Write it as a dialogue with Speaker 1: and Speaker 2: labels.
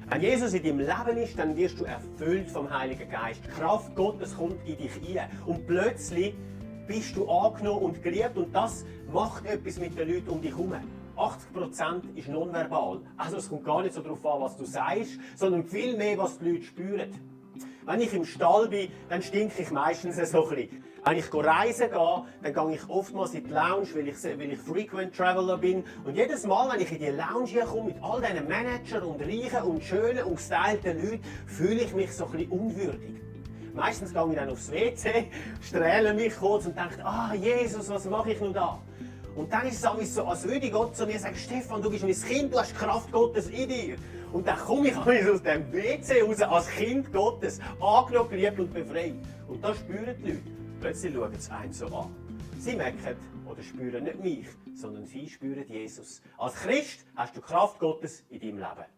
Speaker 1: Wenn Jesus in deinem Leben ist, dann wirst du erfüllt vom Heiligen Geist. Die Kraft Gottes kommt in dich rein. Und plötzlich bist du angenommen und geliebt. Und das macht etwas mit den Leuten um dich herum. 80% ist nonverbal. Also es kommt gar nicht so darauf an, was du sagst, sondern viel mehr, was die Leute spüren. Wenn ich im Stall bin, dann stinke ich meistens so ein bisschen. Wenn ich reisen gehe, dann gehe ich oftmals in die Lounge, weil ich Frequent Traveler bin. Und jedes Mal, wenn ich in die Lounge komme, mit all diesen Managern und reichen und schönen und gestylten Leuten, fühle ich mich so ein bisschen unwürdig. Meistens gehe ich dann aufs WC, strähle mich kurz und denke, Jesus, was mache ich nun da? Und dann ist es so, als würde Gott zu mir sagen, Stefan, du bist mein Kind, du hast die Kraft Gottes in dir. Und dann komme ich aus dem WC raus als Kind Gottes, angenommen, geliebt und befreit. Und das spüren die Leute. Plötzlich schauen sie einen so an. Sie merken oder spüren nicht mich, sondern sie spüren Jesus. Als Christ hast du die Kraft Gottes in deinem Leben.